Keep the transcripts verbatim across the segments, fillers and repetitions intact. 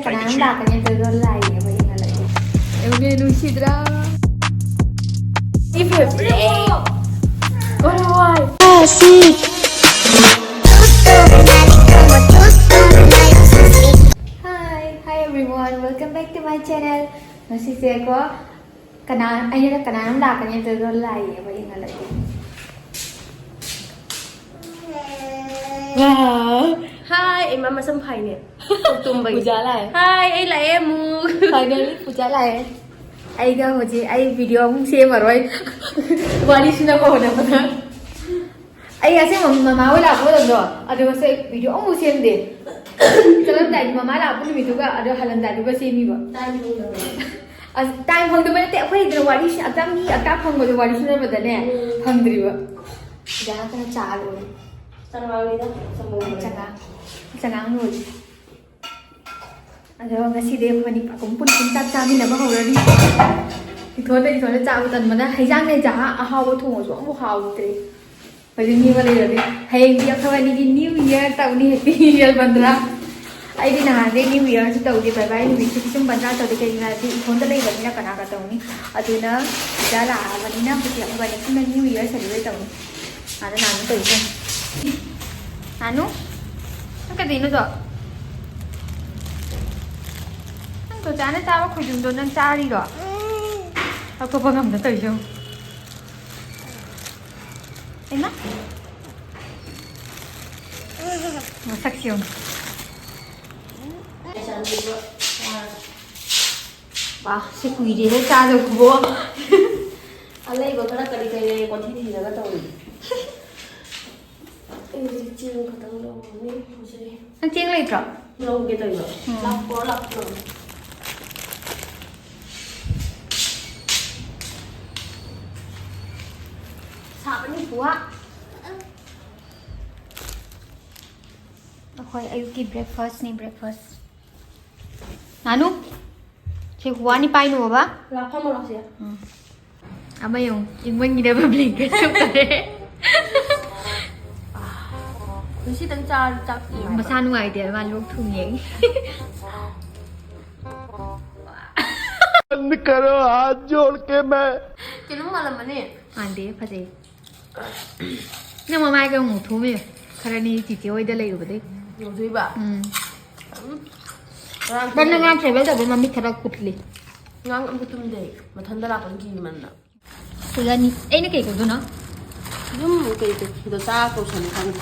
ꯀꯅꯥꯅꯣꯝ ꯂꯥꯛꯀꯅꯤ ꯑꯗꯨꯗꯣ ꯂꯥꯛꯏꯅꯦꯕ ꯌꯦꯡꯍꯜꯂꯛꯀꯦ꯫ ꯑꯦ, ꯅꯨꯡꯁꯤꯗ꯭ꯔꯥ? ꯏꯐꯦ ꯀꯣꯔꯋꯥꯏ꯫ Hi, hi everyone, welcome back to my channel. ꯉꯁꯤꯁꯦꯀꯣ, ꯀꯅꯥ, ꯑꯩꯅ ꯀꯅꯥꯅꯣꯝ ꯂꯥꯛꯀꯅꯤ ꯑꯗꯨꯗꯣ ꯂꯥꯛꯏꯅꯦꯕ ꯌꯦꯡꯍꯜꯂꯛꯀꯦ꯫ Hi, ꯑꯩ ꯃꯥ ꯃꯁꯝ ꯐꯥꯏꯅꯦ꯫ ꯇꯨꯝꯕꯒꯤ꯫ ꯄꯨꯖꯥ ꯂꯥꯛꯑꯦ꯫ Hi, ꯑꯩ ꯂꯥꯛꯑꯦ ꯑꯃꯨꯛ꯫ Finally ꯄꯨꯖꯥ ꯂꯥꯛꯑꯦ꯫ ꯑꯩꯒ ꯍꯧꯖꯤꯛ ꯑꯩ video ꯑꯃꯨꯛ ꯁꯦꯝꯃꯔꯣꯏ꯫ ꯋꯥꯔꯤ ꯁꯨꯅꯕ ꯍꯣꯠꯅꯕꯗ꯫ ꯑꯩ ꯑꯁꯦꯡꯕ ꯃꯃꯥ ꯍꯣꯏ ꯂꯥꯛꯄ ꯃꯇꯝꯗꯣ ꯑꯗꯨꯒꯁꯦ video ꯑꯃꯨꯛ ꯁꯦꯝꯗꯦ꯫ ꯆꯠꯂꯝꯗꯥꯏꯗꯤ ꯃꯃꯥ ꯂꯥꯛꯄ ꯅꯨꯃꯤꯠꯇꯨꯒ ꯑꯗꯣ ꯍꯜꯂꯝꯗꯥꯏꯗꯨꯒ ꯁꯦꯝꯃꯤꯕ꯫ Time ꯐꯪꯗꯕ꯫ ꯑꯁ, time ꯐꯪꯗꯕ ꯅꯠꯇꯦ, ꯑꯩꯈꯣꯏ ꯁꯤꯗ ꯋꯥꯔꯤ ꯁ-, ꯑꯝꯇ ꯃꯤ ꯑꯝꯇ ꯐꯪꯕꯗꯣ ꯋꯥꯔꯤ ꯁꯨꯅꯕꯗꯅꯦ ꯎꯝ꯫ ꯐꯪꯗ꯭ꯔꯤꯕ꯫ ꯄꯨꯖꯥ ꯅꯠꯇꯅ ꯆꯥ ꯂꯣꯜꯂꯤ꯫ ꯆꯉꯥꯡꯅꯤꯗ, ꯆꯉꯥꯡ꯫ ꯆꯉꯥꯡ꯫ ꯆꯉꯥꯡ ꯂꯣꯜꯂꯤ꯫ ꯑꯗꯣ ꯉꯁꯤꯗꯤ ꯑꯩꯈꯣꯏꯅꯤ ꯄꯥꯈꯨꯝ ꯄꯨꯟ ꯄꯨꯟ ꯆꯥꯛ ꯆꯥꯃꯤꯟꯅꯕ ꯍꯧꯔꯅꯤ꯫ ꯏꯊꯣꯟꯗ ꯏꯊꯣꯟꯗ ꯆꯥꯕ ꯇꯟꯕꯅ ꯍꯩꯖꯥꯡ ꯂꯩꯖꯥ ꯑꯍꯥꯎꯕ ꯊꯣꯡꯉꯁꯨ ꯑꯃꯨꯛ ꯍꯥꯎꯇ꯭ꯔꯦ꯫ ꯍꯧꯖꯤꯛ ꯃꯤ ꯑꯃ ꯂꯩꯔꯅꯤ꯫ ꯍꯌꯦꯡꯗꯤ ꯑꯩꯈꯣꯏ ꯑꯅꯤꯒꯤ New Year ꯇꯧꯅꯤ, Happy New Year ꯕꯟꯗ꯭ꯔꯥ꯫ ꯑꯩꯗꯤ ꯅꯍꯥꯟꯗꯩ New Yearꯁꯨ ꯇꯧꯗꯦ, ꯕꯥꯏ ꯕꯥꯏ ꯅꯨꯃꯤꯠꯁꯨ ꯁꯨꯝ ꯕꯟꯗ꯭ꯔꯥ ꯇꯧꯗꯦ, ꯀꯩꯒꯤꯅꯣ ꯍꯥꯏꯔꯗꯤ ꯏꯊꯣꯟꯗ ꯂꯩꯕꯅꯤꯅ ꯀꯅꯥꯒ ꯇꯧꯅꯤ? ꯑꯗꯨꯅ ꯄꯨꯖꯥ ꯂꯥꯛꯑꯕꯅꯤꯅ ꯍꯧꯖꯤꯛ ꯑꯩꯈꯣꯏ ꯑꯅꯤ ꯄꯨꯟꯅ New Year celebrate ꯇꯧꯅꯤ꯫ ꯑꯗ ꯅꯥꯅꯨ ꯇꯧꯔꯤꯁꯦ꯫ ꯅꯥꯅꯨ? ꯅꯪ ꯀꯩꯗꯧꯅꯣꯗꯣ? ꯅꯪ ꯇꯣꯆꯥꯅ ꯆꯥꯕ ꯈꯣꯏꯖꯨꯝꯗꯣ ꯅꯪ ꯆꯥꯔꯤꯔꯣ? ꯂꯧꯊꯣꯛꯄ ꯉꯝꯗ ꯇꯧꯔꯤꯁꯦ ꯌꯦꯡꯉꯨ꯫ ꯏꯃꯥ꯫ ꯃꯁꯛꯁꯤ ꯌꯦꯡꯉꯨ꯫ ꯋꯥ, ꯁꯤ ꯀꯨꯏꯔꯦꯍꯦ ꯆꯥꯗꯕꯕꯣ꯫ ꯑꯂꯩꯕ ꯈꯔ ꯀꯔꯤ ꯀꯔꯤ ꯂꯩ ꯀꯣꯟꯊꯤ ꯊꯤꯔꯒ ꯇꯧꯔꯤ꯫ ꯑꯩ ꯍꯧꯖꯤꯛ ꯆꯦꯡ ꯈꯛꯇꯪ ꯂꯧꯔꯨꯅꯤ ꯍꯧꯖꯤꯛ꯫ ꯅꯪ ꯆꯦꯡ ꯂꯩꯇ꯭ꯔꯣ? ꯂꯧꯒꯦ ꯇꯧꯔꯤꯕ꯫ ꯎꯝ꯫ ꯂꯥꯛꯄ꯭ꯔꯣ, ꯂꯥꯛꯄ꯭ꯔꯣ? ꯁꯥꯕꯅꯤ ꯄꯨꯋꯥ꯫ ꯑꯩꯈꯣꯏ ꯑꯌꯨꯛꯀꯤ breakfastꯅꯤ, breakfast꯫ ꯅꯥꯅꯨ, ꯁꯤ ꯋꯥꯅꯤ ꯄꯥꯏꯅꯨꯕ꯫ ꯂꯥꯛ ꯐꯝꯃꯣ ꯂꯥꯛꯁꯦ꯫ ꯎꯝ꯫ ꯑꯃ ꯌꯦꯡꯉꯨ, ꯏꯪꯃꯟꯒꯤꯗꯕ blanket ꯁꯨꯞꯇꯔꯦ꯫ ꯉꯁꯤꯗꯪ ꯆꯥꯔ ꯆꯥꯛ ꯅꯨꯡꯉꯥꯏꯕ꯫ ꯃꯁꯥ ꯅꯨꯡꯉꯥꯏꯇꯦ, ꯃꯥ ꯂꯣꯛ ꯊꯨꯡꯉꯦ꯫ बंद करो, हाथ जोड़ के मैं। ꯀꯩꯅꯣꯝ ꯃꯥꯜꯂꯝꯃꯅꯤ꯫ ꯃꯥꯟꯗꯦ, ꯐꯖꯩ꯫ ꯅꯪ ꯃꯃꯥꯏꯒ ꯑꯃꯨꯛ ꯊꯣꯝꯃꯦ꯫ ꯈꯔꯅꯤ ꯆꯤꯆꯦ ꯍꯣꯏꯗ ꯂꯩꯔꯨꯕꯗꯩ꯫ ꯌꯧꯗꯣꯏꯕ? ꯎꯝ꯫ ꯎꯝ꯫ ꯉꯔꯥꯡ ꯅꯪ ꯉꯔꯥꯡ travel ꯇꯧꯕꯩ ꯃꯃꯤꯠ ꯈꯔ ꯀꯨꯠꯂꯤ꯫ ꯉꯔꯥꯡ ꯑꯝꯇ ꯇꯨꯝꯗꯦ꯫ ꯃꯊꯟꯇ ꯂꯥꯛꯄꯅ ꯀꯤꯃꯟꯗꯅ꯫ ꯁꯤꯗꯅꯤ꯫ ꯑꯩꯅ ꯀꯩ ꯀꯧꯗꯣꯏꯅꯣ? ꯑꯗꯨꯝ ꯀꯩ ꯀꯩ ꯗꯣꯁꯥ ꯀꯧꯁꯟ ꯈꯪꯗꯦ꯫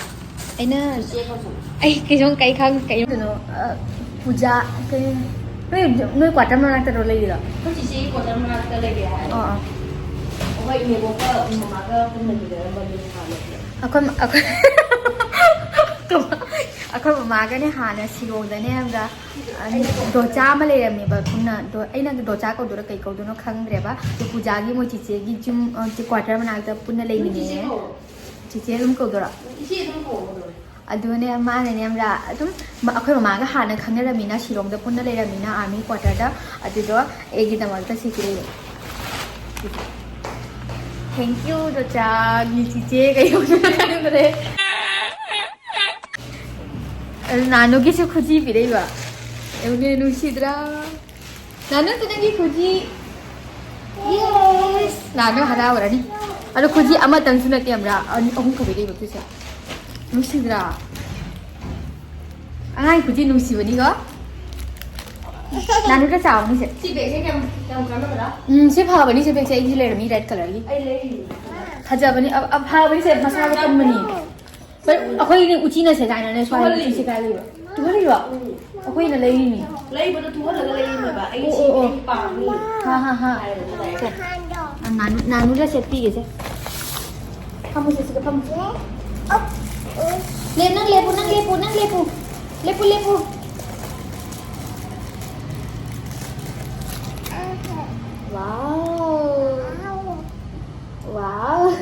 ꯑꯩꯅ ꯏꯆꯦ ꯀꯧꯁꯟ꯫ ꯑꯩ ꯀꯩꯁꯨꯝ ꯀꯩ ꯈꯪ-, ꯀꯩꯅꯣ, ꯀꯩꯅꯣ, ꯑ, ꯄꯨꯖꯥ, ꯀꯩ, ꯅꯣꯏ, ꯅꯣꯏ quarter ꯃꯅꯥꯛꯇꯔꯣ ꯂꯩꯔꯤꯗꯣ? ꯑꯩꯈꯣꯏ ꯆꯤꯆꯦꯒꯤ quarter ꯃꯅꯥꯛꯇ ꯂꯩꯔꯦ ꯍꯥꯏ꯫ ꯑꯥ, ꯑꯥ꯫ ꯑꯩꯈꯣꯏ ꯏꯅꯦꯕꯣꯛꯀ ꯃꯃꯥꯒ ꯄꯨꯟꯅ ꯂꯩꯖꯔꯝꯕꯅꯦ ꯍꯥꯟꯅꯗꯤ꯫ ꯑꯩꯈꯣꯏ, ꯑꯩꯈꯣꯏ, ꯑꯩꯈꯣꯏ ꯃꯃꯥꯒꯅꯦ ꯍꯥꯟꯅ ꯁꯤꯂꯣꯡꯗꯅꯦ ꯈꯪꯕ꯭ꯔꯥ? ꯑ, ꯗꯣꯆꯥ ꯑꯃ ꯂꯩꯔꯝꯃꯦꯕ ꯄꯨꯟꯅ꯫ ꯗꯣ-, ꯑꯩꯅ ꯗꯣꯆꯥ ꯀꯧꯗꯣꯏꯔꯥ ꯀꯩ ꯀꯧꯗꯣꯏꯅꯣ ꯈꯪꯗ꯭ꯔꯦꯕ꯫ ꯑꯗꯣ ꯄꯨꯖꯥꯒꯤ ꯃꯣꯏ ꯆꯤꯆꯦꯒꯤ ꯌꯨꯝ, ꯑ, ꯆꯤ-, quarter ꯃꯅꯥꯛꯇ ꯄꯨꯟꯅ ꯂꯩꯃꯤꯟꯅꯩꯌꯦ꯫ ꯆꯤꯆꯦ ꯑꯗꯨꯝ ꯀꯧꯗꯣꯏꯔꯣ? ꯏꯆꯦ ꯑꯗꯨꯝ ꯀꯧꯒꯗꯧꯔꯦ꯫ ꯑꯗꯨꯅꯦ ꯃꯥꯅꯅꯦ ꯈꯪꯕ꯭ꯔꯥ? ꯑꯗꯨꯝ ꯃ-, ꯑꯩꯈꯣꯏ ꯃꯃꯥꯒ ꯍꯥꯟꯅ ꯈꯪꯅꯔꯝꯃꯤꯅ, ꯁꯤꯂꯣꯡꯗ ꯄꯨꯟꯅ ꯂꯩꯔꯝꯃꯤꯅ army quarterꯗ꯫ ꯑꯗꯨꯗꯣ ꯑꯩꯒꯤꯗꯃꯛꯇ ꯁꯤ ꯄꯤꯔꯛꯑꯦ꯫ Thank you, ꯗꯣꯆꯥꯒꯤ ꯆꯤꯆꯦ ꯀꯩ ꯀꯧꯗꯣꯏꯅꯣ ꯈꯪꯗ꯭ꯔꯦ꯫ ꯑꯗꯨ ꯅꯥꯅꯨꯒꯤꯁꯨ ꯈꯨꯖꯤ ꯄꯤꯔꯛꯏꯕ꯫ ꯌꯦꯡꯉꯨꯅꯦ, ꯅꯨꯡꯁꯤꯗ꯭ꯔꯥ? ꯅꯥꯅꯨ, ꯇꯨ ꯅꯪꯒꯤ ꯈꯨꯖꯤ꯫ Yes! ꯅꯥꯅꯨ ꯍꯔꯥꯎꯔꯅꯤ꯫ ꯑꯗꯣ ꯈꯨꯖꯤ ꯑꯃꯇꯪꯁꯨ ꯅꯠꯇꯦ, ꯑꯃꯔꯥ ꯑꯅꯤ, ꯑꯍꯨꯝ ꯈꯛ ꯄꯤꯔꯛꯏꯕ ꯇꯨꯁꯦ꯫ ꯅꯨꯡꯁꯤꯗ꯭ꯔꯥ? ꯑꯉꯥꯡ ꯈꯨꯖꯤ ꯅꯨꯡꯁꯤꯕꯅꯤꯀꯣ? ꯅꯥꯅꯨꯗ ꯆꯥꯎꯅꯤꯁꯦ꯫ ꯁꯤ bagꯁꯦ ꯀꯌꯥꯝ, ꯀꯌꯥꯝ ꯀꯥꯟꯅꯕꯅꯣ? ꯎꯝ, ꯁꯤ ꯐꯕꯅꯤ, ꯁꯤ bagꯁꯦ ꯑꯩꯒꯤ ꯂꯩꯔꯝꯃꯤ red colourꯒꯤ꯫ ꯑꯩ ꯂꯩꯔꯤꯅꯤ꯫ ꯐꯖꯕꯅꯤ, ꯑ-, ꯑ-, ꯐꯕꯅꯤꯁꯦ, ꯃꯁꯥꯒ ꯇꯨꯝꯕꯅꯤ꯫ ꯍꯣꯏ, ꯑꯩꯈꯣꯏꯒꯤꯗꯤ ꯎꯆꯤꯅ ꯁꯦꯒꯥꯏꯅꯅꯦ ꯁ꯭ꯋꯥꯏꯗ ꯇꯨꯍꯜꯂꯤꯅꯦ꯫ ꯎꯆꯤ ꯁꯦꯒꯥꯏꯔꯤꯕ꯫ ꯇꯨꯍꯜꯂꯤꯔꯣ? ꯎꯝ꯫ ꯑꯩꯈꯣꯏꯅ ꯂꯩꯔꯤꯅꯤ꯫ ꯂꯩꯕꯗꯣ ꯇꯨꯍꯜꯂꯒ ꯂꯩꯔꯤꯅꯦꯕ꯫ ꯑꯩ ꯑꯣ, ꯁꯤ ꯑꯣ, ꯑꯣ꯫ ꯑꯩ ꯄꯥꯝꯃꯤ ꯍꯥ, ꯍꯥ, ꯍꯥ꯫ ꯍꯥꯏꯔꯒ ꯂꯩꯔꯦ꯫ ꯁꯦ꯫ ꯑ, ꯅꯥꯅꯨ, ꯅꯥꯅꯨꯗ ꯁꯦꯠꯄꯤꯒꯦꯁꯦ꯫ ꯐꯝꯃꯨꯁꯦ, ꯁꯤꯗ ꯐꯝꯃꯨꯁꯦ꯫ ꯂꯦ, ꯅꯪ ꯂꯦꯞꯄꯨ, ꯅꯪ ꯂꯦꯞꯄꯨ, ꯅꯪ ꯂꯦꯞꯄꯨ꯫ ꯂꯦꯞꯄꯨ, ꯂꯦꯞꯄꯨ꯫ Wow. Wow.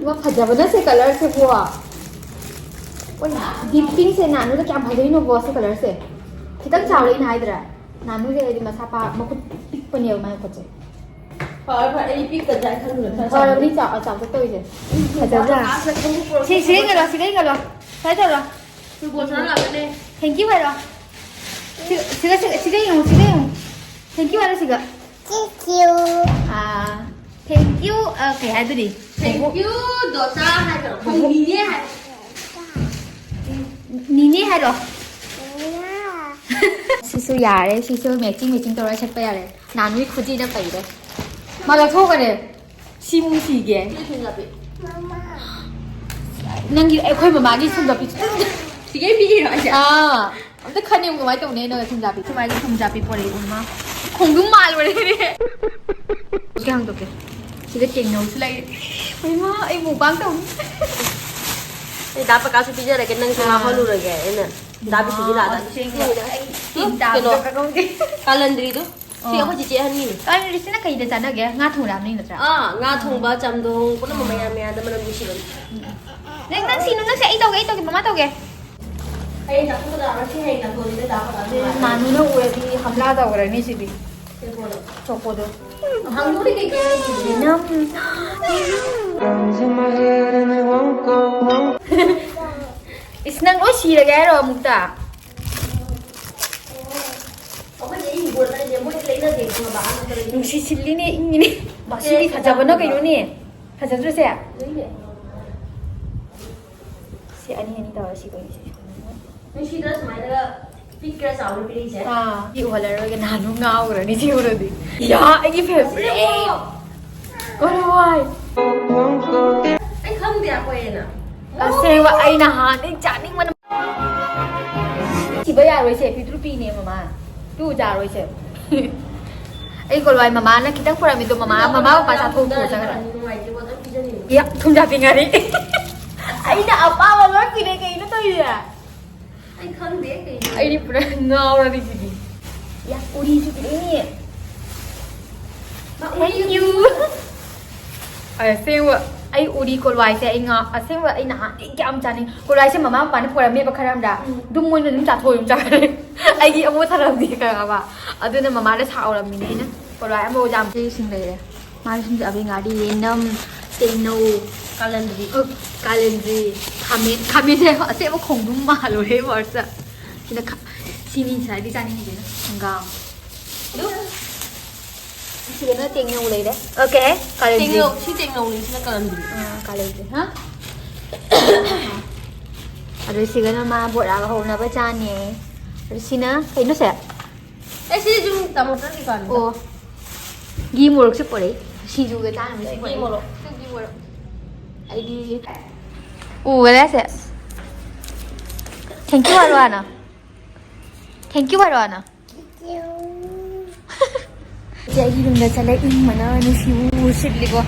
ꯏꯃꯥ, ꯐꯖꯕꯅ ꯁꯦ colourꯁꯦ, ꯄꯨ꯫ ꯑꯣꯏ, deep pinkꯁꯦ ꯅꯥꯅꯨꯗ ꯀꯌꯥꯝ ꯐꯖꯩꯅꯣ, ꯄꯨ, ꯁꯤ colourꯁꯦ꯫ ꯈꯤꯇꯪ ꯆꯥꯎꯔꯦ ꯑꯩꯅ ꯍꯥꯏꯗ꯭ꯔꯥ? ꯅꯥꯅꯨꯁꯦ ꯑꯩꯗꯤ ꯃꯁꯥ ꯄꯥ-, ꯃꯈꯨꯠ ꯄꯤꯛꯄꯅꯦꯕ ꯃꯥꯏ ꯃꯈꯨꯠꯁꯦ꯫ ꯐꯔꯦ, ꯐꯔꯦ, ꯑꯩ ꯄꯤꯛꯀꯗ꯭ꯔꯥ ꯍꯥꯏꯅ ꯈꯜꯂꯨꯔꯦ꯫ ꯈꯔ ꯆꯥꯎꯔꯦ꯫ ꯐꯔꯕꯅꯤ ꯆꯥꯎ-, ꯆꯥꯎꯇꯛ ꯇꯧꯔꯤꯁꯦ꯫ ꯐꯖꯗ꯭ꯔꯥ? ꯁꯤ, ꯁꯤ ꯌꯦꯡꯍꯜꯂꯣ, ꯁꯤꯗ ꯌꯦꯡꯍꯜꯂꯣ꯫ ꯁ꯭ꯋꯥꯏ ꯇꯧꯔꯣ꯫ ꯐꯨꯠꯕꯣꯜ ꯁꯥꯟꯅ ꯂꯥꯛꯀꯅꯤ꯫ Thank you ꯍꯥꯏꯔꯣ꯫ ꯁꯤꯒ, ꯁꯤꯒ, ꯁꯤꯒ, ꯁꯤꯒ ꯌꯦꯡꯉꯨ, ꯁꯤꯒ ꯌꯦꯡꯉꯨ꯫ Thank you ꯍꯥꯏꯔꯣ, ꯁꯤꯒ꯫ Thank you. Ah, thank you, ꯑꯥ, ꯀꯩ ꯍꯥꯏꯗꯣꯏꯅꯤ? Thank you, ꯗꯣꯆꯥ ꯍꯥꯏꯗꯣꯏꯔꯣ? ꯅꯤꯅꯦ ꯍꯥꯏ-, ꯅꯤꯅꯦ ꯍꯥꯏꯔꯣ? ꯁꯤꯁꯨ ꯌꯥꯔꯦ, ꯁꯤꯁꯨ matching matching ꯇꯧꯔ ꯁꯦꯠꯄ ꯌꯥꯔꯦ꯫ ꯅꯥꯅꯨꯒꯤ ꯈꯨꯖꯤꯅ ꯄꯩꯔꯦ꯫ ꯃꯥ ꯂꯧꯊꯣꯛꯈꯔꯦ꯫ ꯁꯤꯃꯨ ꯁꯤꯒꯦ꯫ ꯅꯪꯒꯤ, ꯑꯩꯈꯣꯏ ꯃꯃꯥꯒꯤ ꯁꯨꯝꯕ ꯄꯤ-, ꯁꯤꯒꯦ ꯄꯤꯔꯤꯔꯣ ꯑꯩꯁꯦ? ꯑꯥ꯫ ꯑꯝꯇ ꯈꯟ ꯌꯦꯡꯉꯨ ꯀꯃꯥꯏꯅ ꯇꯧꯅꯤ ꯑꯩꯅ ꯊꯨꯝꯖꯥꯄꯤ꯫ ꯊꯨꯝ ꯍꯥꯏꯗꯤ ꯊꯨꯝꯖꯥꯄꯤ ꯄꯣꯔꯛꯏ ꯏꯃꯥ꯫ ꯈꯣꯡꯗ꯭ꯔꯨꯝ ꯃꯥꯜꯂꯨꯔꯦ꯫ ꯁꯤ ꯍꯥꯡꯗꯣꯛꯀꯦ꯫ ꯁꯤꯗ ꯇꯦꯡꯅꯧꯁꯨ ꯂꯩꯔꯦ꯫ ꯏꯃꯥ, ꯑꯩ mukbang ꯇꯧꯅꯤ꯫ ꯑꯩ ꯗꯥ ꯄꯀꯥꯁꯨ ꯄꯤꯖꯔꯒꯦ, ꯅꯪꯁꯨ ꯑꯥ꯫ ꯉꯥꯎꯍꯜꯂꯨꯔꯒꯦ ꯑꯩꯅ꯫ ꯗꯥ ꯕꯤꯁꯨꯒꯤ ꯗꯥꯗꯥ꯫ ꯑꯁꯦꯡꯕ ꯑꯩ ꯇꯤꯟ ꯀꯩꯅꯣ, ꯇꯥꯕꯗꯣ ꯀꯩꯅꯣ꯫ ꯀꯥꯂꯟꯗ꯭ꯔꯤꯗꯣ꯫ ꯁꯤ ꯑꯥ꯫ ꯑꯩꯈꯣꯏ ꯆꯤꯆꯦ ꯑꯍꯟꯒꯤꯅꯤ꯫ ꯀꯥꯂꯟꯗ꯭ꯔꯤꯁꯤꯅ ꯀꯩꯗ ꯆꯥꯟꯅꯒꯦ? ꯉꯥ ꯊꯣꯡꯕ ꯌꯥꯝꯅꯤ ꯅꯠꯇ꯭ꯔꯥ? ꯑꯥ, ꯉꯥ ꯊꯣꯡꯕ, ꯆꯝꯊꯣꯡ ꯄꯨꯝꯅꯃꯛ ꯃꯌꯥꯟ ꯃꯌꯥꯟꯗ ꯃꯅꯝ ꯅꯨꯡꯁꯤꯕꯅꯤ꯫ ꯅꯪ, ꯅꯪ ꯁꯤꯅꯨ, ꯅꯪꯁꯦ ꯑꯩ ꯇꯧꯒꯦ, ꯑꯩ ꯇꯧꯒꯦ, ꯃꯃꯥ ꯇꯧꯒꯦ꯫ ꯍꯌꯦꯡ ꯆꯥꯊꯣꯛꯀꯗꯕ ꯁꯤ ꯍꯌꯦꯡ ꯆꯥꯊꯣꯛꯑꯁꯤꯗ ꯆꯥꯕ ꯀꯥꯟꯗ ꯅꯨꯡꯉꯥꯏ꯫ ꯅꯥꯅꯨꯅ ꯎꯔꯗꯤ ꯍꯝꯂꯥ ꯇꯧꯈ꯭ꯔꯅꯤ ꯁꯤꯗꯤ꯫ ꯆꯣꯀꯣꯗꯣ꯫ ꯍꯥꯡꯗꯣꯛꯑꯗꯤ ꯀꯩ ꯀꯩ ꯂꯩꯒꯦ? ꯌꯦꯅꯝ꯫ ꯏꯁ, ꯅꯪ ꯂꯣꯏ ꯁꯤꯔꯒꯦ ꯍꯥꯏꯔꯣ ꯑꯃꯨꯛꯇ? ꯑꯩꯈꯣꯏꯗꯤ ꯑꯩ ꯍꯤꯡꯒꯣꯜꯗ ꯂꯩꯇꯦ, ꯃꯣꯏꯗꯤ ꯂꯩꯅꯗꯦ, ꯈꯪꯉꯕ? ꯑꯥ ꯅꯠꯇ꯭ꯔꯗꯤ ꯅꯨꯡꯁꯤꯠ ꯁꯤꯠꯂꯤꯅꯦ, ꯏꯪꯉꯤꯅꯦ꯫ ꯃꯁꯤꯗꯤ ꯐꯖꯕꯅ ꯀꯩꯅꯣꯅꯦ꯫ ꯐꯖꯗ꯭ꯔꯣ ꯁꯦ? ꯂꯩꯅꯦ꯫ ꯁꯤ ꯑꯅꯤ ꯑꯅꯤ ꯇꯧꯔ ꯁꯤ ꯀꯩꯅꯣ ꯁꯤ ꯁꯨꯃꯥꯏꯅ꯫ ꯅꯨꯡꯁꯤꯗ꯭ꯔꯥ ꯁꯨꯃꯥꯏꯅꯒ ꯄꯤꯛꯀꯦꯔꯥ ꯆꯥꯎꯒꯦꯔꯥ ꯄꯤꯔꯛꯏꯁꯦ? ꯑꯥ, ꯁꯤ ꯎꯍꯜꯂꯔꯣꯏꯒꯦ, ꯅꯍꯥꯟꯃꯨꯛ ꯉꯥꯎꯈ꯭ꯔꯅꯤ ꯁꯤ ꯎꯔꯗꯤ꯫ ꯌꯥ, ꯑꯩꯒꯤ favorite꯫ ꯀꯔꯥꯏ? ꯑꯩ ꯈꯪꯗꯦ ꯑꯩꯈꯣꯏꯅ꯫ ꯑꯁꯦꯡꯕ, ꯑꯩ ꯅꯍꯥꯟꯗꯩ ꯆꯥꯅꯤꯡꯕꯅ꯫ ꯁꯤꯕ ꯌꯥꯔꯣꯏꯁꯦ, ꯄꯤꯇ꯭ꯔꯨ ꯄꯤꯅꯦ ꯃꯃꯥ꯫ ꯇꯨ ꯆꯥꯔꯣꯏꯁꯦ꯫ ꯑꯩ ꯀꯣꯂꯣꯏ ꯃꯃꯥꯅ ꯈꯤꯇꯪ ꯄꯨꯔꯝꯃꯤꯗꯣ, ꯃꯃꯥ, ꯃꯃꯥ ꯃꯄꯥ ꯆꯥꯊꯣꯛꯈ꯭ꯔꯣ ꯆꯠꯈ꯭ꯔꯦ꯫ ꯅꯨꯡꯉꯥꯏꯇꯦꯀꯣ, ꯑꯗꯨꯝ ꯄꯤꯖꯅꯤꯡꯉꯤ꯫ ꯌꯥ, ꯊꯨꯝꯖꯥ ꯄꯤꯉꯥꯔꯤ꯫ ꯑꯩꯅ ꯑꯄꯥꯝꯕ ꯂꯣꯏ ꯄꯤꯔꯦ, ꯀꯩꯅꯣ ꯇꯧꯔꯤꯁꯦ? ꯑꯩ ꯈꯪꯗꯦ ꯀꯩꯅꯣ꯫ ꯑꯩꯗꯤ ꯄꯨꯔꯥ ꯉꯥꯎꯔꯕꯤꯁꯤꯗꯤ꯫ ꯌꯥ, ꯎꯔꯤꯁꯨ ꯄꯤꯔꯛꯏꯅꯦ꯫ ꯃꯥ ꯎꯔꯤ Thank you꯫ ꯑꯁꯦꯡꯕ, ꯑꯩ ꯎꯔꯤ ꯀꯣꯂꯣꯏꯁꯦ ꯑꯩ ꯉꯥ-, ꯑꯁꯦꯡꯕ ꯑꯩ ꯅꯍꯥꯟꯗꯒꯤ ꯀꯌꯥꯝ ꯆꯥꯅꯤꯡ-, ꯀꯣꯂꯣꯏꯁꯦ ꯃꯃꯥ ꯃꯄꯥꯅ ꯄꯨꯔꯝꯃꯦꯕ ꯈꯔ ꯑꯃꯗ꯫ ꯎꯝ꯫ ꯑꯗꯨꯝ ꯃꯣꯏꯅ ꯑꯗꯨꯝ ꯆꯥꯊꯣꯛ ꯑꯗꯨꯝ ꯆꯥꯈ꯭ꯔꯦ꯫ ꯑꯩꯒꯤ ꯑꯃꯨꯛ ꯊꯔꯝꯗꯦ ꯈꯪꯉꯕ? ꯑꯗꯨꯅ ꯃꯃꯥꯗ ꯁꯥꯎꯔꯝꯃꯤꯅꯦ ꯑꯩꯅ꯫ ꯀꯣꯂꯣꯏ ꯑꯃ ꯑꯣꯖꯥ ꯑꯃ ꯁꯤꯡ ꯂꯩꯔꯦ꯫ ꯃꯥꯒꯤ ꯁꯤꯡꯁꯦ ꯑꯕꯦ ꯉꯥꯔꯤ, ꯌꯦꯅꯝ, ꯇꯦꯡꯅꯧ, ꯀꯥꯂꯟꯗ꯭ꯔꯤ꯫ ꯑ, ꯀꯥꯂꯟꯗ꯭ꯔꯤ, ꯈꯥꯃꯦꯟ, ꯈꯥꯃꯦꯟꯁꯦ ꯑꯁꯦꯡꯕ ꯈꯣꯡꯗ꯭ꯔꯨꯝ ꯃꯥꯜꯂꯨꯔꯦ ꯋꯥꯔꯠꯁꯇ꯫ ꯁꯤꯅ ꯈꯥ-, ꯁꯤ ꯃꯤꯃꯤ ꯁꯥꯏꯗꯤ ꯆꯥꯅꯤꯡꯗꯦꯗ꯫ ꯍꯪꯒꯥꯝ꯫ ꯑꯗꯨ ꯁꯤꯗꯅ ꯇꯦꯡꯅꯧ ꯂꯩꯔꯦ꯫ ꯑꯣꯀꯦ꯫ ꯀꯥꯂꯦꯟꯗ꯭ꯔꯤ꯫ ꯇꯦꯡꯅꯧ, ꯁꯤ ꯇꯦꯡꯅꯧꯅꯤ, ꯁꯤꯅ ꯀꯥꯂꯦꯟꯗ꯭ꯔꯤ꯫ ꯑꯥ, ꯀꯥꯂꯦꯟꯗ꯭ꯔꯤ꯫ ꯍꯥ? ꯑꯗꯨ ꯁꯤꯒꯅ ꯃꯥ ꯕꯣꯔꯥꯒ ꯍꯧꯅꯕ ꯆꯥꯅꯤ꯫ ꯑꯗꯨ ꯁꯤꯅ ꯀꯩꯅꯣ ꯁꯦ? ꯑꯦ, ꯁꯤ ꯁꯨꯝ ꯇꯥꯃꯣ ꯆꯠꯈꯤ ꯀꯥꯟꯗ꯫ ꯑꯣ꯫ ꯘꯤ ꯃꯣꯔꯣꯛꯁꯨ ꯄꯨꯔꯛꯏ꯫ ꯁꯤꯡꯖꯨꯒ ꯆꯥꯅꯕ ꯁꯤ ꯘꯤ ꯄꯨꯔꯛꯏ꯫ ꯃꯣꯔꯣꯛ꯫ ꯘꯤ ꯃꯣꯔꯣꯛ꯫ ꯑꯩꯗꯤ ꯎꯒꯗꯥꯏꯁꯦ? Thank you ꯍꯥꯏꯔꯣ ꯍꯥꯟꯅ꯫ Thank you ꯍꯥꯏꯔꯣ ꯍꯥꯟꯅ꯫ ꯏꯆꯦ ꯑꯩꯒꯤ ꯌꯨꯝꯗ ꯆꯠꯂꯦ, ꯏꯪꯕꯅ ꯅꯨꯡꯁꯤꯕꯨ ꯁꯤꯠꯂꯤꯀꯣ꯫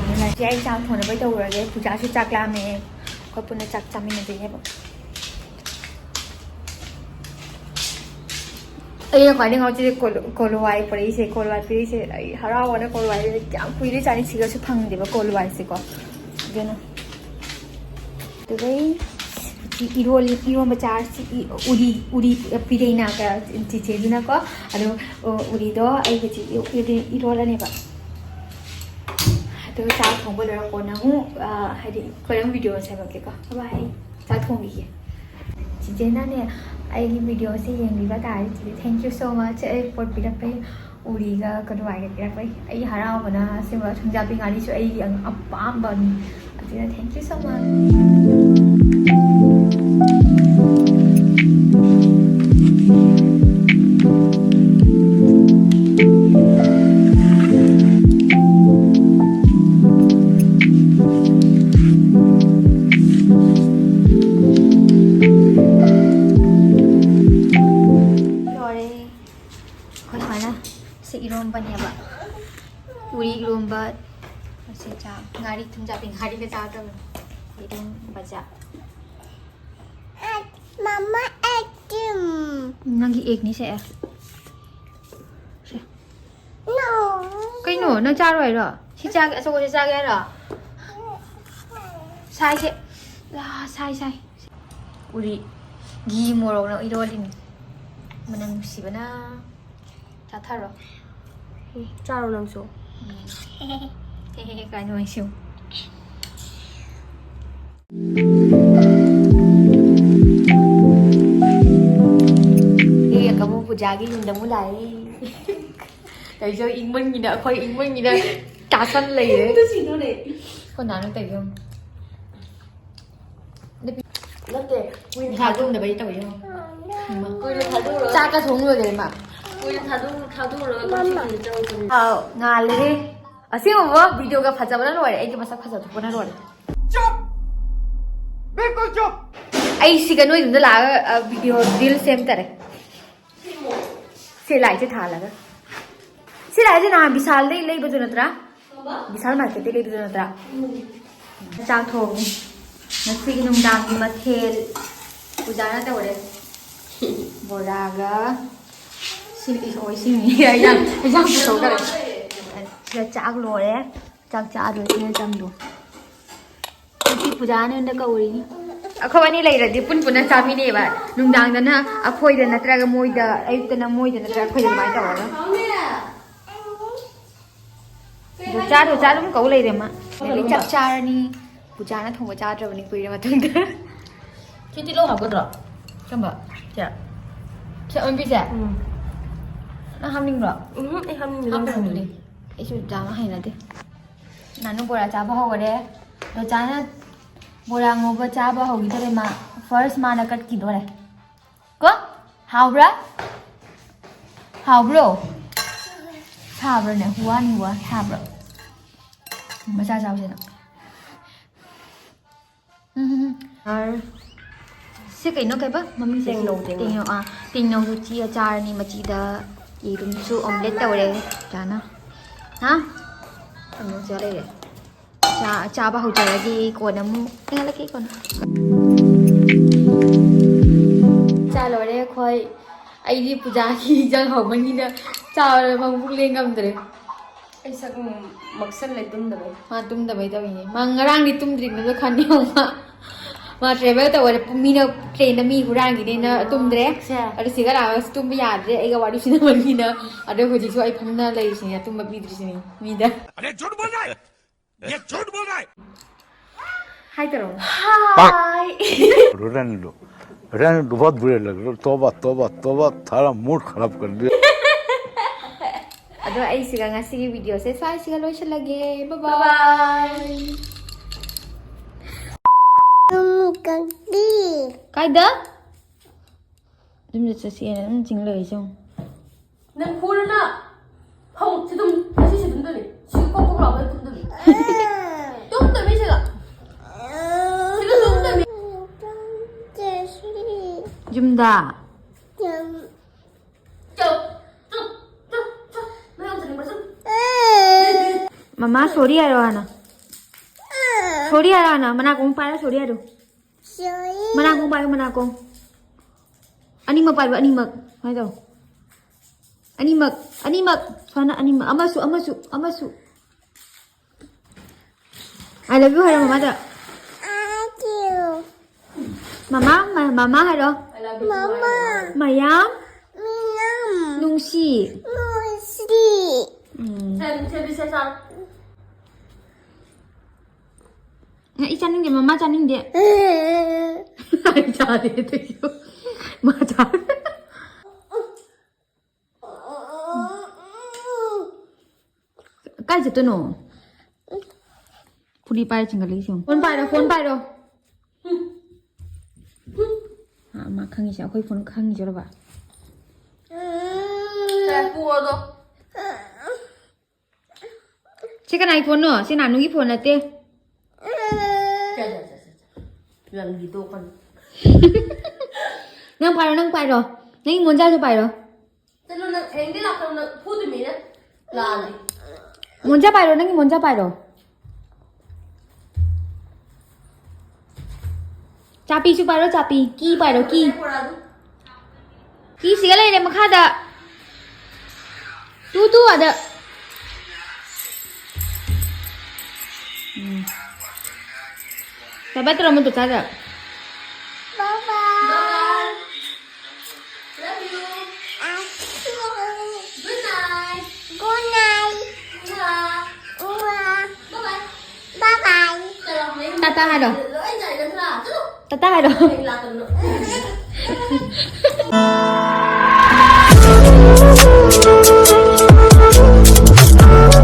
ꯑꯗꯨꯅ ꯏꯆꯦ ꯑꯩ ꯆꯥꯛ ꯊꯣꯡꯅꯕꯩ ꯇꯧꯔꯨꯔꯒꯦ꯫ ꯄꯨꯖꯥꯁꯨ ꯆꯥꯛ ꯂꯥꯝꯃꯦ꯫ ꯑꯩꯈꯣꯏ ꯄꯨꯟꯅ ꯆꯥꯛ ꯆꯥꯃꯤꯟꯅꯗꯣꯏꯅꯦꯕ꯫ ꯑꯩꯅ ꯈ꯭ꯋꯥꯏꯗꯒꯤ ꯉꯥꯎꯖꯩꯁꯦ ꯀꯣꯂꯨ-, ꯀꯣꯂꯨ ꯍꯋꯥꯏ ꯄꯨꯔꯛꯏꯁꯦ, ꯀꯣꯂꯨ ꯍꯋꯥꯏ ꯄꯤꯔꯛꯏꯁꯦ꯫ ꯑꯩ ꯍꯔꯥꯎꯕꯅ ꯀꯣꯂꯨ ꯍꯋꯥꯏꯁꯦ ꯀꯌꯥꯝ ꯀꯨꯏꯔꯦ ꯆꯥꯅꯤꯡ, ꯁꯤꯒꯁꯨ ꯐꯪꯗꯦꯕ ꯀꯣꯂꯨ ꯍꯋꯥꯏꯁꯦꯀꯣ꯫ ꯑꯗꯨꯅ ꯑꯗꯨꯗꯩ ꯏꯔꯣꯜ-, ꯏꯔꯣꯝꯕ ꯆꯥꯔꯁꯤ꯫ ꯏ-, ꯎꯔꯤ, ꯎꯔꯤ ꯄꯤꯔꯛꯏꯅ ꯀ-, ꯆꯤꯆꯦꯗꯨꯅꯀꯣ꯫ ꯑꯗꯣ, ꯑꯣ, ꯎꯔꯤꯗꯣ ꯑꯩ ꯍꯧꯖꯤꯛ ꯏ-, ꯏꯔꯣꯜꯂꯅꯦꯕ꯫ ꯑꯗꯨꯒ ꯆꯥꯛ ꯊꯣꯡꯕ ꯂꯣꯏꯔ ꯀꯣꯟꯅ ꯑꯃꯨꯛ, ꯑ, ꯍꯥꯏꯗꯤ ꯑꯩꯈꯣꯏ ꯑꯃꯨꯛ video ꯁꯦꯝꯃꯛꯀꯦꯀꯣ꯫ Bye bye꯫ ꯆꯥꯛ ꯊꯣꯡꯈꯤꯒꯦ꯫ ꯆꯤꯆꯦꯅꯅꯦ ꯑꯩꯒꯤ videoꯁꯦ ꯌꯦꯡꯕꯤꯕ ꯇꯥꯔꯗꯤ, ꯆꯤꯆꯦ, thank you so much꯫ ꯑꯩ ꯄꯣꯠ ꯄꯤꯔꯛꯄꯩ ꯎꯔꯤꯒ ꯀꯗꯨꯋꯥꯏꯒ ꯄꯤꯔꯛꯄꯩ ꯑꯩ ꯍꯔꯥꯎꯕꯅ ꯑꯁꯦꯡꯕ ꯊꯨꯝꯖꯥꯛꯄꯤ ꯉꯥꯔꯤꯁꯨ ꯑꯩꯒꯤ ꯑꯄꯥꯝꯕꯅꯤ꯫ ꯑꯗꯨꯅ thank you so much꯫ ꯂꯣꯏꯔꯦ꯫ ꯑꯩꯈꯣꯏ ꯁꯨꯃꯥꯏꯅ ꯁꯤ ꯏꯔꯣꯝꯕꯅꯦꯕ꯫ ꯎꯔꯤ ꯏꯔꯣꯝꯕ꯫ ꯑꯁꯤ ꯆꯥ-, ꯉꯥꯔꯤ ꯊꯨꯝꯖꯥꯛꯄꯤ ꯉꯥꯔꯤꯒ ꯆꯥꯗꯕꯅꯤ꯫ ꯏꯔꯣꯝꯕ ꯆꯥ-, ꯃꯃꯥ, ꯑꯦꯛꯇꯤꯝ꯫ ꯅꯪꯒꯤ ꯑꯦꯛꯅꯤ ꯁꯦ꯫ ꯁꯦ꯫ ꯅꯣ꯫ ꯀꯩꯅꯣ? ꯅꯪ ꯆꯥꯔꯣꯏ ꯍꯥꯏꯔꯣ? ꯁꯤ ꯆꯥꯒꯦ, ꯑꯆꯧꯕꯁꯦ ꯆꯥꯒꯦ ꯍꯥꯏꯔꯣ? ꯁꯥꯏꯁꯦ꯫ ꯑꯥ, ꯁꯥꯏ, ꯁꯥꯏ꯫ ꯎꯔꯤ꯫ ꯘꯤ ꯃꯣꯔꯣꯛꯅ ꯏꯔꯣꯜꯂꯤꯅꯤ꯫ ꯃꯅꯝ ꯅꯨꯡꯁꯤꯕꯅ꯫ ꯆꯥꯊꯔꯣ꯫ ꯎꯝ, ꯆꯥꯔꯣ ꯅꯪꯁꯨ꯫ ꯎꯝ꯫ ꯍꯦ ꯍꯦ ꯍꯦ ꯀꯥꯏꯅ ꯋꯥꯏꯁꯨ꯫ ꯑꯣꯖꯥꯒꯤ ꯌꯨꯝꯗ ꯑꯃꯨꯛ ꯂꯥꯛꯑꯦ꯫ ꯀꯩꯁꯨ ꯏꯪꯃꯟꯒꯤꯅ, ꯑꯩꯈꯣꯏ ꯏꯪꯃꯟꯒꯤꯅ ꯇꯥꯁꯟ ꯂꯩꯔꯦ꯫ ꯏꯪꯕꯁꯤꯗꯅꯦ꯫ ꯑꯩꯈꯣꯏ ꯅꯥꯟꯅ ꯇꯧꯕꯤꯌꯣ꯫ ꯅꯠꯇꯦ, ꯀꯨꯏꯅ ꯅꯤꯡꯈꯥ ꯊꯥꯗꯣꯛ-, ꯇꯨꯝꯗꯕꯩ ꯇꯧꯕꯤꯌꯣ꯫ ꯀꯨꯏꯅ ꯊꯥꯗꯣꯛꯎꯔꯒ, ꯆꯥꯛꯀ ꯊꯣꯡ ꯂꯣꯏꯈꯔꯦ ꯃꯥ꯫ ꯀꯨꯏꯅ ꯊꯥꯗꯣꯛ-, ꯊꯥꯗꯣꯛꯎꯔꯒ ꯑꯗꯨꯝ ꯁꯤꯖꯤꯟꯅ ꯆꯪꯉꯛꯄꯅꯤ꯫ ꯑꯥꯎ, ꯉꯥꯜꯂꯦꯍꯦ꯫ ꯑꯁꯦꯡꯕ ꯚꯤꯗꯤꯑꯣꯒ ꯐꯖꯕꯅ ꯂꯣꯏꯔꯦ꯫ ꯑꯩꯒꯤ ꯃꯁꯛ ꯐꯖꯊꯣꯛꯄꯅ ꯂꯣꯏꯔꯦ꯫ ꯆꯨꯞ! ꯕꯤꯜꯀꯨꯜ ꯆꯨꯞ! ꯑꯩ ꯁꯤꯒ ꯅꯣꯏ ꯌꯨꯝꯗ ꯂꯥꯛꯑꯒ, ꯑ, ꯚꯤꯗꯤꯑꯣ ꯔꯤꯜꯁ ꯁꯦꯝ ꯇꯥꯔꯦ꯫ ꯁꯤ ꯂꯥꯏꯠꯁꯦ ꯊꯥꯜꯂꯒ꯫ ꯁꯤ ꯂꯥꯏꯠꯁꯦ ꯅꯍꯥꯟ ꯕꯤꯁꯥꯜꯗꯩ ꯂꯩꯕꯗꯨ ꯅꯠꯇ꯭ꯔꯥ? ꯕꯤꯁꯥꯜ ꯃꯥꯔꯀꯦꯠꯇꯩ ꯂꯩꯕꯗꯨ ꯅꯠꯇ꯭ꯔꯥ? ꯆꯥꯛ ꯊꯣꯡꯉꯤ꯫ ꯉꯁꯤꯒꯤ ꯅꯨꯡꯗꯥꯡꯒꯤ ꯃꯊꯦꯜ ꯄꯨꯖꯥꯅ ꯇꯧꯔꯦ꯫ ꯕꯣꯔꯥꯒ ꯁꯤ-, ꯏ-, ꯑꯣꯏ, ꯁꯤꯅꯤ꯫ ꯍꯤꯟꯖꯥꯡ, ꯍꯤꯟꯖꯥꯡ ꯄꯨꯊꯣꯛꯈꯔꯦ꯫ ꯁꯤꯗ ꯆꯥꯛ ꯂꯣꯏꯔꯦ꯫ ꯆꯥꯛ ꯆꯥꯗꯣꯏꯁꯤꯅ ꯆꯪꯗꯣ꯫ ꯉꯁꯤ ꯄꯨꯖꯥꯅ ꯑꯩꯉꯣꯟꯗ ꯀꯧꯔꯤꯅꯤ꯫ ꯑꯩꯈꯣꯏ ꯑꯅꯤ ꯂꯩꯔꯗꯤ ꯄꯨꯟ ꯄꯨꯟꯅ ꯆꯥꯃꯤꯟꯅꯩꯕ꯫ ꯅꯨꯡꯗꯥꯡꯗꯅ ꯑꯩꯈꯣꯏꯗ ꯅꯠꯇ꯭ꯔꯒ ꯃꯣꯏꯗ, ꯑꯌꯨꯛꯇꯅ ꯃꯣꯏꯗ ꯅꯠꯇ꯭ꯔꯒ ꯑꯩꯈꯣꯏꯗ, ꯑꯗꯨꯃꯥꯏꯅ ꯇꯧꯔꯒ꯫ ꯑꯗꯣ ꯆꯥꯔꯣ, ꯆꯥꯔꯣ ꯑꯗꯨꯝ ꯀꯧ ꯂꯩꯔꯦ ꯃꯥ꯫ ꯑꯗꯩ ꯆꯥꯛ ꯆꯥꯔꯅꯤ꯫ ꯄꯨꯖꯥꯅ ꯊꯣꯡꯕ ꯆꯥꯗ꯭ꯔꯕꯅꯤ ꯀꯨꯏꯔ ꯃꯇꯨꯡꯗ꯫ ꯁꯤ ꯇꯤꯜꯍꯧ ꯍꯥꯞꯀꯗ꯭ꯔꯣ? ꯀꯔꯝꯕ? ꯁꯦ? ꯁꯦ ꯑꯣꯟꯕꯤꯁꯦ? ꯎꯝ꯫ ꯅꯪ ꯍꯥꯞꯅꯤꯡꯕ꯭ꯔꯣ? ꯎꯝ, ꯑꯩ ꯍꯥꯞꯅꯤꯡꯗꯦ, ꯅꯪ ꯍꯥꯞꯀꯅꯨ ꯊꯣꯡꯉꯣ꯫ ꯑꯗꯨꯗꯤ꯫ ꯑꯩꯁꯨ ꯌꯥꯝ ꯍꯩꯅꯗꯦ꯫ ꯅꯥꯅꯨ ꯕꯣꯔꯥ ꯆꯥꯕ ꯍꯧꯔꯦ꯫ ꯗꯣꯆꯥꯅ ꯕꯣꯔꯥ ꯉꯧꯕ ꯆꯥꯕ ꯍꯧꯈꯤꯗꯣꯔꯦ ꯃꯥ꯫ ꯐꯥꯔꯁ ꯃꯥꯅ ꯀꯠꯈꯤꯗꯣꯔꯦ꯫ ꯀꯣ? ꯍꯥꯎꯕ꯭ꯔꯥ? ꯍꯥꯎꯕ꯭ꯔꯣ? ꯁꯥꯕ꯭ꯔꯅꯦ? ꯋꯥꯅꯤ ꯋꯥ꯫ ꯁꯥꯕ꯭ꯔꯣ? ꯃꯆꯥ ꯆꯥꯎꯁꯦ ꯅꯪ꯫ ꯎꯝ꯫ ꯑꯔ-, ꯁꯤ ꯀꯩꯅꯣ ꯀꯩꯕ? ꯃꯃꯤꯡꯁꯦ ꯇꯦꯡꯅꯧ, ꯇꯦꯡꯅꯧ꯫ ꯇꯦꯡꯅꯧ, ꯑꯥ, ꯇꯦꯡꯅꯧꯁꯨ ꯆꯤꯌ ꯆꯥꯔꯅꯤ ꯃꯆꯤꯗ꯫ ꯌꯦꯔꯨꯝꯁꯨ omelette ꯇꯧꯔꯦ ꯆꯥꯅ꯫ ꯍꯥ? ꯀꯩꯅꯣ ꯆꯥ ꯂꯩꯔꯦ꯫ ꯆꯥ-, ꯆꯥꯕ ꯍꯧꯖꯔꯒꯦ, ꯀꯣꯟꯅ ꯑꯃꯨꯛ ꯊꯦꯡꯅꯔꯛꯀꯦ, ꯀꯣꯟꯅ꯫ ꯆꯥ ꯂꯣꯏꯔꯦ ꯑꯩꯈꯣꯏ꯫ ꯑꯩꯗꯤ ꯄꯨꯖꯥꯒꯤ ꯏꯟꯖꯥꯡ ꯍꯥꯎꯃꯟꯒꯤꯗ ꯆꯥꯕꯗ ꯃꯕꯨꯛ ꯂꯦꯡ ꯉꯝꯗ꯭ꯔꯦ꯫ ꯑꯩ ꯁꯛ ꯃꯛꯁꯜꯂꯦ ꯇꯨꯝꯗꯕꯩ꯫ ꯃꯥ ꯇꯨꯝꯗꯕꯩ ꯇꯧꯔꯤꯅꯦ꯫ ꯃꯥ ꯉꯔꯥꯡꯗꯤ ꯇꯨꯝꯗ꯭ꯔꯤꯕꯅꯦ, ꯑꯗꯣ ꯈꯟꯅꯤ ꯃꯥ꯫ ꯃꯥ travel ꯇꯧꯕꯗ ꯃꯤꯅ train ꯗ ꯃꯤ ꯍꯨꯔꯥꯟꯈꯤꯅꯦꯅ ꯇꯨꯝꯗ꯭ꯔꯦ꯫ ꯁꯦ꯫ ꯑꯗꯨ ꯁꯤꯗ ꯂꯥꯛꯑꯒ ꯇꯨꯝꯕ ꯌꯥꯗ꯭ꯔꯦ, ꯑꯩꯒ ꯋꯥꯔꯤ ꯁꯤꯟꯅꯕꯅꯤꯅ꯫ ꯑꯗꯣ ꯍꯧꯖꯤꯛꯁꯨ ꯑꯩ ꯐꯝꯅ ꯂꯩꯔꯤꯁꯤꯅꯦ, ꯇꯨꯝꯕ ꯄꯤꯗ꯭ꯔꯤꯁꯤꯅꯦ ꯃꯤꯗ꯫ अरे झूठ बोल रहा है, ये झूठ बोल रहा है। ꯍꯥꯏ ꯇꯧꯔꯣ꯫ ꯍꯥꯏ꯫ ꯔꯨꯔꯟꯂꯨ꯫ रहने दो, बहुत बुरे लग रहे हो। तौबा, तौबा, तौबा, सारा मूड खराब कर दिया। ꯑꯗꯣ ꯑꯩꯁꯤꯒ ꯉꯁꯤꯒꯤ ꯚꯤꯗꯤꯑꯣꯁꯦ ꯁ꯭ꯋꯥꯏꯁꯤꯒ ꯂꯣꯏꯁꯤꯜꯂꯒꯦ꯫ ꯕꯥꯏ ꯕꯥꯏ꯫ ꯀꯥꯏꯗ? ꯌꯨꯝꯗ ꯆꯠꯁꯦꯅ ꯑꯗꯨꯝ ꯆꯤꯡ ꯂꯩꯔꯤꯁꯦ ꯌꯦꯡꯉꯨ꯫ ꯅꯪ ꯐꯨꯔꯅ ꯐꯃꯨꯡꯁꯤ ꯑꯗꯨꯝ ꯉꯁꯤꯁꯨ ꯑꯗꯨꯝ ꯇꯨꯝꯃꯤ꯫ ꯁꯤ ꯀꯣꯛ ꯀꯣꯛ ꯂꯥꯎꯕꯗ ꯑꯗꯨꯝ ꯇꯨꯝꯃꯤ꯫ ꯇꯨꯝꯗꯕꯤ ꯁꯤꯗ꯫ ꯁꯤꯗ ꯇꯨꯝꯗꯕꯤ꯫ ꯌꯨꯝꯗ꯫ ꯆꯠꯂꯣ, ꯆꯠꯂꯣ, ꯆꯠꯂꯣ, ꯆꯠꯂꯣ꯫ ꯅꯪ ꯌꯥꯝ ꯆꯠꯅꯤꯡꯕ꯭ꯔꯥ? ꯆꯠꯂꯣ꯫ ꯃꯃꯥ ꯁꯣꯔꯤ ꯍꯥꯏꯔꯣ ꯍꯥꯟꯅ꯫ ꯁꯣꯔꯤ ꯍꯥꯏꯔꯣ ꯍꯥꯟꯅ꯫ ꯃꯅꯥꯀꯣꯡ ꯄꯥꯏꯔ ꯁꯣꯔꯤ ꯍꯥꯏꯔꯣ꯫ ꯁꯣꯔꯤ꯫ ꯃꯅꯥꯀꯣꯡ ꯄꯥꯏꯌꯨ, ꯃꯅꯥꯀꯣꯡ꯫ ꯑꯅꯤꯃꯛ ꯄꯥꯏꯌꯨ, ꯑꯅꯤꯃꯛ꯫ ꯁꯨꯃꯥꯏꯅ ꯇꯧ꯫ ꯑꯅꯤꯃꯛ, ꯑꯅꯤꯃꯛ꯫ ꯁꯨꯃꯥꯏꯅ ꯑꯅꯤꯃꯛ꯫ ꯑꯃꯁꯨ, ꯑꯃꯁꯨ, ꯑꯃꯁꯨ꯫ I love you ꯍꯥꯏꯔꯣ ꯃꯃꯥꯗ꯫ I love you꯫ ꯃꯃꯥ, ꯃ-, ꯃꯃꯥ ꯍꯥꯏꯔꯣ꯫ ꯃꯃꯥ꯫ ꯃꯌꯥꯝ꯫ ꯃꯌꯥꯝ꯫ ꯅꯨꯡꯁꯤ꯫ ꯅꯨꯡꯁꯤ꯫ ꯎꯝ꯫ ꯁꯦ, ꯁꯦ, ꯁꯦ, ꯁꯦ꯫ ꯑꯩ ꯆꯥꯅꯤꯡꯗꯦ, ꯃꯃꯥ ꯆꯥꯅꯤꯡꯗꯦ꯫ ꯑꯩ ꯆꯥꯗꯦ, ꯑꯗꯨꯏꯁꯨ꯫ ꯃꯥ ꯆꯥ-, ꯀꯥꯏ ꯆꯠꯇꯣꯏꯅꯣ? ꯈꯨꯗꯤ ꯄꯥꯏꯔ ꯆꯤꯡꯈꯠꯂꯛꯏꯁꯦ ꯌꯦꯡꯉꯨ꯫ Phone ꯄꯥꯏꯔꯣ, phone ꯄꯥꯏꯔꯣ꯫ ꯑꯥ, ꯃꯥ ꯈꯪꯉꯤꯁꯦ, ꯑꯩꯈꯣꯏ ꯐꯣꯟ ꯈꯪꯉꯤꯁꯦ ꯎꯔꯕ? ꯁꯦ, ꯄꯨꯔꯣ ꯑꯗꯣ꯫ ꯁꯤ ꯀꯅꯥꯒꯤ ꯐꯣꯟꯅꯣ? ꯁꯤ ꯅꯥꯅꯨꯒꯤ ꯐꯣꯟ ꯅꯠꯇꯦ꯫ ꯁꯦ, ꯁꯦ, ꯁꯦ, ꯁꯦ, ꯁꯦ꯫ ꯐꯤꯕꯝꯒꯤ ꯇꯣꯛꯀꯅꯤ꯫ ꯅꯪ ꯄꯥꯏꯔꯣ, ꯅꯪ ꯄꯥꯏꯔꯣ꯫ ꯅꯪꯒꯤ ꯃꯣꯟꯖꯥꯁꯨ ꯄꯥꯏꯔꯣ꯫ ꯆꯠꯂꯣ, ꯅꯪ ꯍꯌꯦꯡꯗꯤ ꯂꯥꯛꯀꯅꯨ, ꯅꯪ ꯐꯨꯗꯣꯏꯃꯤꯅ ꯂꯥꯛꯑꯗꯤ꯫ ꯃꯣꯟꯖꯥ ꯄꯥꯏꯔꯣ, ꯅꯪꯒꯤ ꯃꯣꯟꯖꯥ ꯄꯥꯏꯔꯣ꯫ ꯆꯥꯄꯤꯁꯨ ꯄꯥꯏꯔꯣ, ꯆꯥꯄꯤ꯫ ꯀꯤ ꯄꯥꯏꯔꯣ, ꯀꯤ꯫ ꯀꯤ ꯁꯤꯒ ꯂꯩꯔꯦ ꯃꯈꯥꯗ꯫ ꯇꯨ, ꯇꯨ, ꯑꯗ꯫ ꯎꯝ꯫ ꯕꯥꯏ ꯕꯥꯏ ꯇꯧꯔꯝꯃꯣ ꯇꯨꯆꯥꯗ꯫ Bye bye. Love you. Good night. Good night. ꯎꯃꯥ. ꯎꯃꯥ꯫ Bye bye. Bye bye. Tata ꯍꯥꯏꯔꯣ꯫ ꯂꯣꯏ ꯆꯥꯏꯔꯗ꯭ꯔꯥ? ꯆꯠꯂꯣ꯫ ꯇꯇꯥ ꯍꯥꯏꯔꯣ꯫